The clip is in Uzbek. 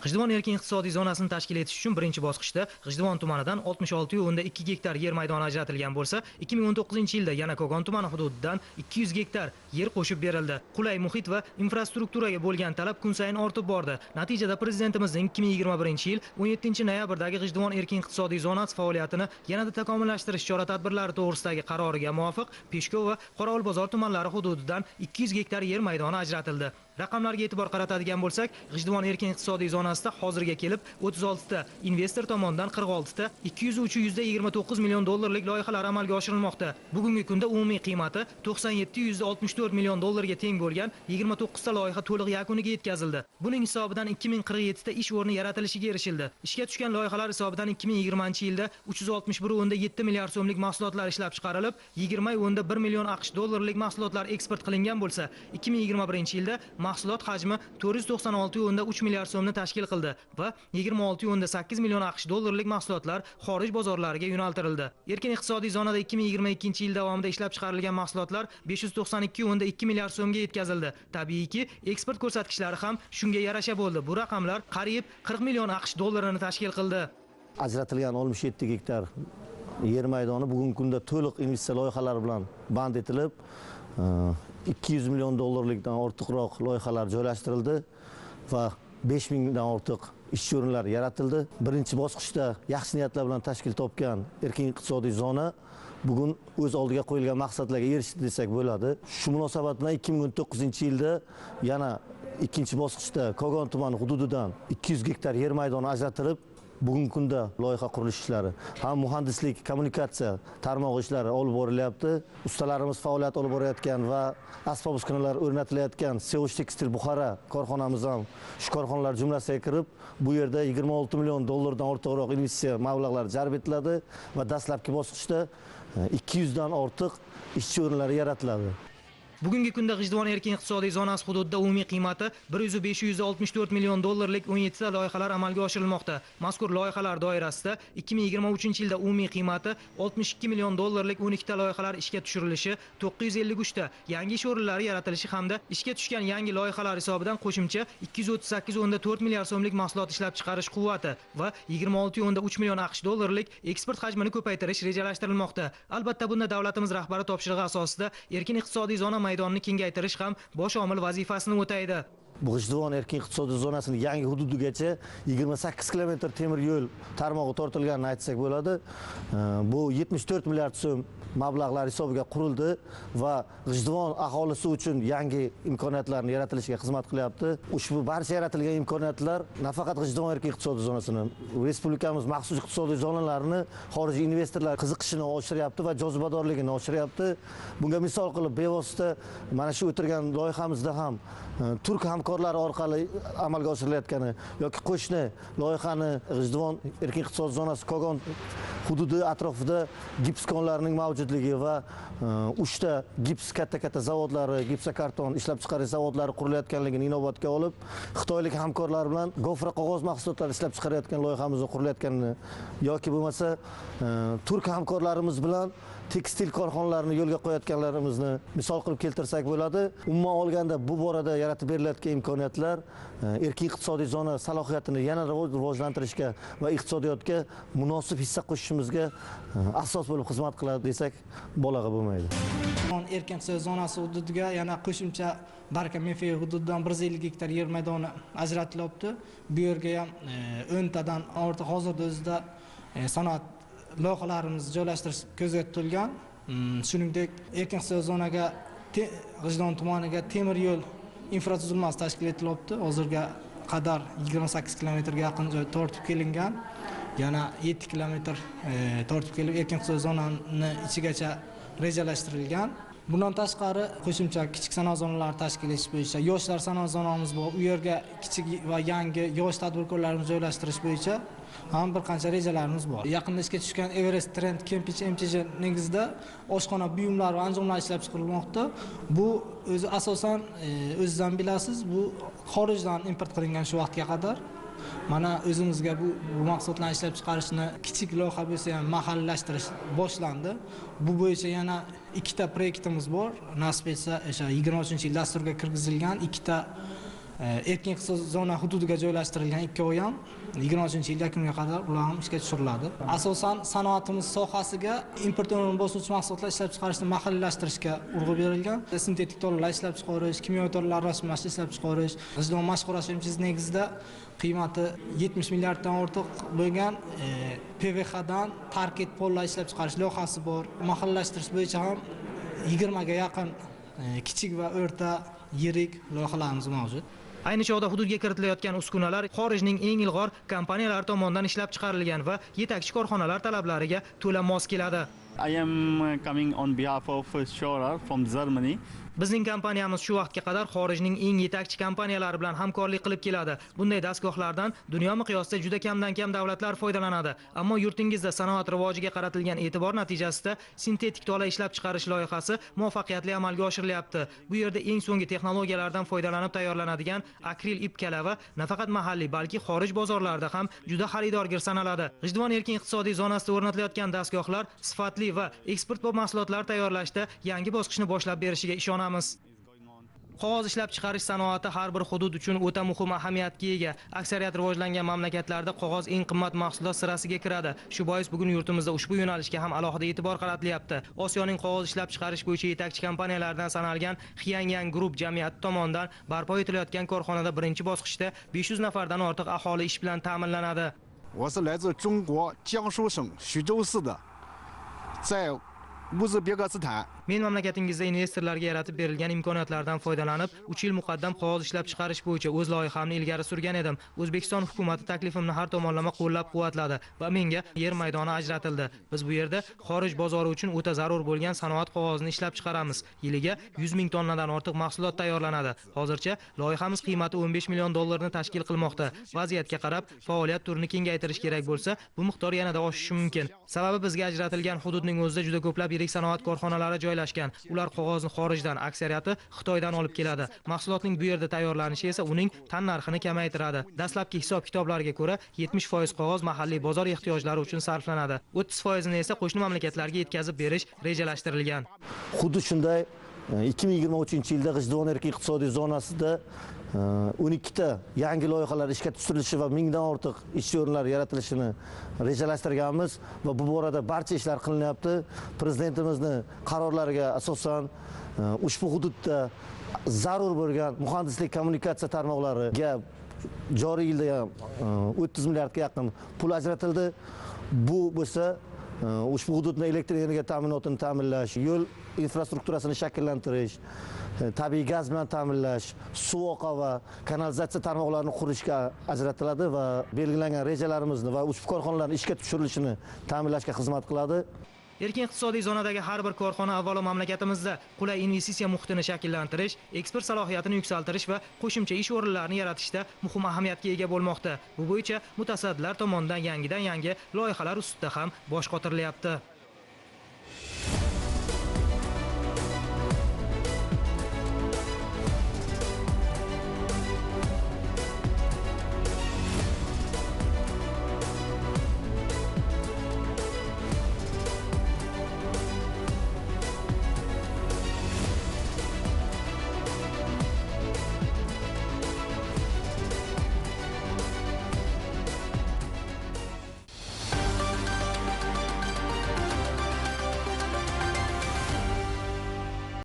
G'ijduvon erkin iqtisodiy zonasini tashkil etish uchun birinchi bosqichda G'ijduvon tumanidan 66,2 gektar yer maydoni ajratilgan bo'lsa, 2019-yilda yana Kogon tumani hududidan 200 gektar yer qo'shib berildi. Qulay muhit va infrastrukturaga bo'lgan talab kun sayin ortib bordi. Natijada Prezidentimizning 2021-yil 17-noyabrdagi G'ijduvon erkin iqtisodiy zonasi faoliyatini yanada takomillashtirish chora-tadbirlari to'g'risidagi qaroriga muvofiq Peshkov va Qorovulbozor tumanlari hududidan 200 gektar yer maydoni ajratildi. Raqamlarga e'tibor qaratadigan bo'lsak, G'ijduvon erkin iqtisodiy zonasida hozirga kelib 36 ta investor tomonidan 46 ta 203,29 million dollarlik loyihalar amalga oshirilmoqda. Bugungi kunda umumiy qiymati 97,64 million dollarga teng bo'lgan 29 ta loyiha to'liq yakuniga yetkazildi. Buning hisobidan 2047 ta ish o'rni yaratilishiga erishildi. Ishga tushgan loyihalar hisobidan 2020-yilda 361,7 milliard so'mlik mahsulotlar ishlab chiqarilib, 20,1 million AQSh dollarlik mahsulotlar eksport qilingan bo'lsa, 2021-yilda mahsulot hajmi 496,3 milliard so'mni tashkil qildi va 26,8 million AQSh dollarlik mahsulotlar xorij bozorlariga yo'naltirildi. Erkin iqtisodiy zonada 2022-yil davomida ishlab chiqarilgan mahsulotlar 592,2 milliard so'mga yetkazildi. Tabiiyki, eksport ko'rsatkichlari ham shunga yarasha bo'ldi. Bu raqamlar qariyb 40 million AQSh dollarini tashkil qildi. Ajratilgan 67 gektar yer maydoni bugungi kunda to'liq investitsiya loyihalari bilan band etilib, 200 million dollarlikdan ortiqroq loyihalar joylashtirildi va 5000 dan ortiq ishchi o'rinlari yaratildi. Birinchi bosqichda yaxshi niyatlar bilan tashkil topgan erkin iqtisodiy zona bugun o'z oldiga qo'yilgan maqsadlarga erishdi desak bo'ladi. Shu munosabat bilan 2019-yilda yana ikkinchi bosqichda Kogon tumani hududidan 200 gektar yer maydoni ajratilib, bugungi kunda loyiha qurilish ishlari ham muhandislik kommunikatsiya tarmog'i ishlari olib borilyapti. Ustalarimiz faoliyat olib borayotgan va asbob uskunalar o'rnatilayotgan Sevush Tekstil Buxara korxonamiz ham shu korxonalar jumlasiga kirib, bu yerda 26 million dollardan ortiqroq investitsiya mablag'lari jalb etiladi va dastlabki bosqichda 200 dan ortiq ishchi o'rinlari yaratiladi. Bugungi kunda G'ijduvon erkin iqtisodiy zonasi hududida umumiy qiymati 105,64 million dollarlik 17 ta loyihalar amalga oshirilmoqda. Mazkur loyihalar doirasida 2023-yilda umumiy qiymati 62 million dollarlik 12 ta loyihalar ishga tushirilishi, 953 ta yangi ish o'rinlari yaratilishi hamda ishga tushgan yangi loyihalar hisobidan qo'shimcha 238,4 milliard so'mlik mahsulot ishlab chiqarish quvvati va 26,3 million AQSh dollarlik eksport hajmini ko'paytirish rejalashtirilmoqda. Albatta, bunda davlatimiz rahbari topshirig'i asosida erkin iqtisodiy zona maydonini kengaytirish ham bosh omil vazifasini o'taydi. Bu G'ijduvon erkin iqtisodiy zonasining yangi hududigacha 28 kilometr temir yo'l tarmog'i tortilganini aytsak bo'ladi. Bu 74 milliard so'm mablag'lar hisobiga qurildi va G'ijduvon aholisi uchun yangi imkoniyatlarni yaratilishiga xizmat qilyapti. Ushbu barcha yaratilgan imkoniyatlar nafaqat G'ijduvon erkin iqtisodiy zonasini, respublikamiz maxsus iqtisodiy zonalarini xorijiy investorlar qiziqishini oshiryapti va jozibadorligini oshiryapti. Bunga misol qilib bevosita mana shu o'tirgan loyihamizda ham turk hamkorlari orqali amalga oshirilayotgani yoki qo'shni loyihani G'ijduvon erkin iqtisodiy zonasi Kogon hududi atrofida gips konlarining mavjudligi va 3 ta gips katta-katta zavodlari, gipsokarton ishlab chiqarish zavodlari qurilayotganligini inobatga olib, xitoylik hamkorlar bilan gofra qog'oz mahsulotlari ishlab chiqarayotgan loyihamizni qurilayotganini yoki bo'lmasa turk hamkorlarimiz bilan tekstil korxonalarini yo'lga qo'yayotganlarimizni misol qilib keltirsak bo'ladi. Umuman olganda bu borada yaratib berilayotgan imkoniyatlar erkin iqtisodiy zona salohiyatini yana rivojlantirishga va iqtisodiyotga munosib hissa qo'shishimizga asos bo'lib xizmat qiladi desak mubolag'a bo'lmaydi. Erkin iqtisodiy zonasi hududiga yana qo'shimcha Barka Mefe hududidan 150 gektar yer maydoni ajratilyapti. Bu yerga ham 10 tadan ortiq hozirda o'zida sanoat loyihalarimizni joylashtirish ko'zda tutilgan. Shuningdek, erkin iqtisodiy zonaga G'ijduvon tumaniga temir yo'l infratuzilmasi tashkil etilyapti. Hozirga qadar 28 kilometrga yaqin joy tortib kelingan. Yana 7 kilometr tortib kelib erkin iqtisodiy zonani ichigacha rejalashtirilgan. Bundan tashqari qo'shimcha kichik sanoat zonalari tashkil etish bo'yicha yoshlar sanoat zonamiz bor. U yerga kichik va yangi yosh tadbirkorlarimizni joylashtirish bo'yicha ham bir qancha rejalarimiz bor. Yaqinda ishga tushgan Everest Trend Cambridge MTJ negizida oshxona buyumlari va anjomlar ishlab chiqarilmoqda. Bu o'zi asosan o'zingizdan bilasiz, bu xorijdan import qilingan shu vaqtga qadar. Mana o'zimizga bu mahsulotlarni ishlab chiqarishni kichik loyiha bo'lsa ham mahalliylashtirish boshlandi. Bu bo'yicha yana 2 ta proyektimiz bor. Nasib etsa o'sha 23-yil dasturga kirgizilgan 2 ta Erkin iqtisodiy zona hududiga joylashtirilgan ikkovi ham 23-yil yakuniga qadar ular ham ishga tushiriladi. Asosan sanoatimiz sohasiga import o'rnini bosuvchi mahsulotlar ishlab chiqarishni mahalliylashtirishga urg'u berilgan. Sintetik tolalar ishlab chiqarish, kimyoviy tolalar aralashmasi ishlab chiqarish, G'ijduvon mashhur MCZ negizida qiymati 70 milliarddan ortiq bo'lgan PVH dan tarket pollar ishlab chiqarish loyihasi bor. Mahalliylashtirish bo'yicha ham 20 ga yaqin kichik va o'rta yirik loyihalarimiz mavjud. Ayni chog'da hududga kiritilayotgan uskunalar xorijning eng ilg'or kompaniyalari tomonidan ishlab chiqarilgan va yetakchi korxonalar talablariga to'la mos keladi. I am coming on behalf of Schorer from Germany. Bizning kompaniyamiz shu vaqtga qadar xorijning eng yetakchi kompaniyalari bilan hamkorlik qilib keladi. Bunday dastgohlardan dunyo miqyosida juda kamdan kam davlatlar foydalanadi. Ammo yurtingizda sanoat rivojiga qaratilgan e'tibor natijasida sintetik tola ishlab chiqarish loyihasi muvaffaqiyatli amalga oshirilyapti. Bu yerda eng so'nggi texnologiyalardan foydalanib tayyorlanadigan akril ip kalava nafaqat mahalliy, balki xorij bozorlarida ham juda xaridorgir sanaladi. G'ijduvon erkin iqtisodiy zonasida o'rnatilayotgan dastgohlar sifatli va eksportbop mahsulotlar tayyorlashda yangi bosqichni boshlab berishiga ishonamiz. Qog'oz ishlab chiqarish sanoati har bir hudud uchun o'ta muhim ahamiyatga ega. Aksariyat rivojlangan mamlakatlarda qog'oz eng qimmat mahsulot sirasiga kiradi. Shu bois bugun yurtimizda ushbu yo'nalishga ham alohida e'tibor qaratilyapti. Osiyoning qog'oz ishlab chiqarish bo'yicha yetakchi kompaniyalaridan sanalgan Xiangyang Group jamiyati tomonidan barpo etilayotgan korxonada birinchi bosqichda 500 nafardan ortiq aholi ish bilan ta'minlanadi. 我是来自中国江苏省徐州市的，在乌兹别克斯坦。 Men mamlakatingizda investorlarga yaratib berilgan imkoniyatlardan foydalanib, 3 yil muqaddam qog'oz ishlab chiqarish bo'yicha o'z loyihamni ilgari surgan edim. O'zbekiston hukumati taklifimni har tomonlama qo'llab-quvvatladi va menga yer maydoni ajratildi. Biz bu yerda xorij bozori uchun o'ta zarur bo'lgan sanoat qog'ozini ishlab chiqaramiz. Yiliga 100 ming tonnadan ortiq mahsulot tayyorlanadi. Hozircha loyihamiz qiymati 15 million dollarni tashkil qilmoqda. Vaziyatga qarab faoliyat turini kengaytirish kerak bo'lsa, bu miqdor yanada oshishi mumkin. Sababi bizga ajratilgan hududning o'zida juda ko'plab yirik sanoat korxonalari joylashgan. Ular qog'ozni xorijdan, aksariyati Xitoydan olib keladi. Mahsulotning bu yerda tayyorlanishi esa uning tannarxini kamaytiradi. Dastlabki hisob-kitoblarga ko'ra 70% qog'oz mahalliy bozor ehtiyojlari uchun sarflanadi. 30%ni esa qo'shni mamlakatlarga yetkazib berish rejalashtirilgan. Xuddi shunday 2023-yilda G'ijduvon erkin iqtisodiy zonasida 12 ta yangi loyihalar ishga tushirilishi va 1000 dan ortiq ishchi o'rinlari yaratilishini rejalashtirganmiz va bu borada barcha ishlar qilinyapti. Prezidentimizni qarorlariga asosan ushbu hududda zarur bo'lgan muhandislik kommunikatsiya tarmoqlariga joriy yilda ham 30 milliardga yaqin pul ajratildi. Bu bo'lsa ushbu hududni elektr energiya ta'minotini ta'minlash, yo'l infrastrukturasini shakllantirish, tabiiy gaz bilan ta'minlash, suv oqova va kanalizatsiya tarmoqlarini qurishga ajratiladi va belgilangan rejalarimizni va ushbu korxonalarni ishga tushirilishini ta'minlashga xizmat qiladi. Erkin iqtisodiy zonadagi har bir korxona avvalo mamlakatimizda qulay investitsiya muhitini shakllantirish, eksport salohiyatini yuksaltirish va qo'shimcha ish o'rinlarini yaratishda muhim ahamiyatga ega bo'lmoqda. Bu bo'yicha mutasaddilar tomonidan yangidan yangi loyihalar ustida ham bosh qotirilyapti.